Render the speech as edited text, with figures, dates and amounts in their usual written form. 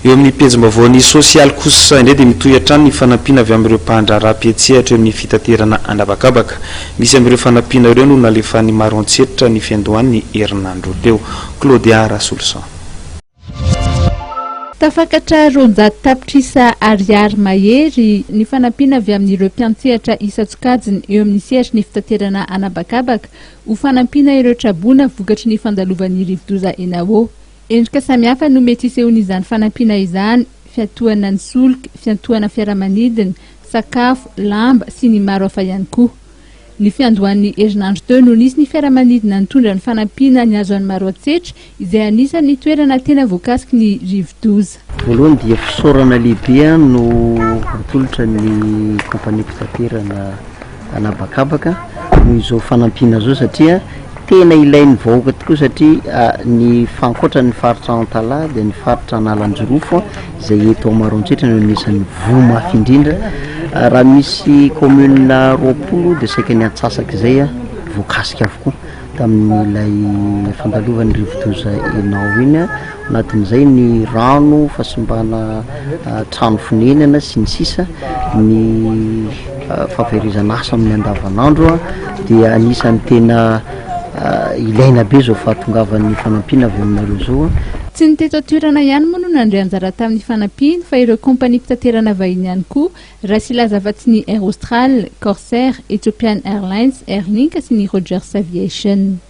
Eo amin'ny pejim-baovaon'ny sosialy kosa indray dia mitohy hatrany ny fanampiana avy amin'ireo mpandraharaha mpiantsehatra eo amin'ny fitaterana an'habakabaka. Misy amin'ireo fanampiana ireo no nalefan'ny Maroantsetra ny fiandohan'ny herinandro teo. Claudia Rasoloson. Tafakatra 200 tapitrisa ariary mahery ny fanampiana avy amin'ireo mpiantsehatra isan-tsokajiny eo amin'ny sehatry ny fitaterana an'habakabaka ho fanampiana ireo traboina vokatry ny fandalovan'ny rivodoza Enawo. Endrika samihafa no mety hisehoan'izany fanampiana izany, fiantohana ny solika, fiantohana fiaramanidina, sakafo, lamba, sy ny maro hafa ihany koa. Ny fiandohan'ny herinandro teo no nisy ny fiaramanidina nitondra ny fanampiana nihazo an'i Maroantsetra, izay anisan'ny toerana tena voakasiky ny rivodoza. Voalohany dia fisaorana lehibe no atolotra ny kaompaniam-pitaterana an'habakabaka noho izao fanampiana izao satria tena ilain'ny vahoaka tokoa satria ny ankoatra ny faritra Antalaha dia ny faritra Analanjirofo izay eto Maroantsetra no anisan'ny voa mafy indrindra. Raha misy commune 20 dia saika ny antsasak'izay voakasika avokoa tamin'ilay fandalovan'ny rivodoza Enao iny. Anatin'izay ny rano, fahasimbana trano fonenana sy ny sisa, ny fahaverezana asa amin'ny andavanandro dia anisan'ny tena ilaina be izao fahatongavan'ny fanampiana avy aminareo izao. Tsy ny teto an-toerana ihany moa no nandray anjara tamin'ny fanampiana fa ireo kaompaniam-pitaterana vahiny ihany koa raha tsy hilaza afa-tsy ny Air Austral, Corsair, Ethiopian Airlines, Airlink sy ny Rogers Aviation.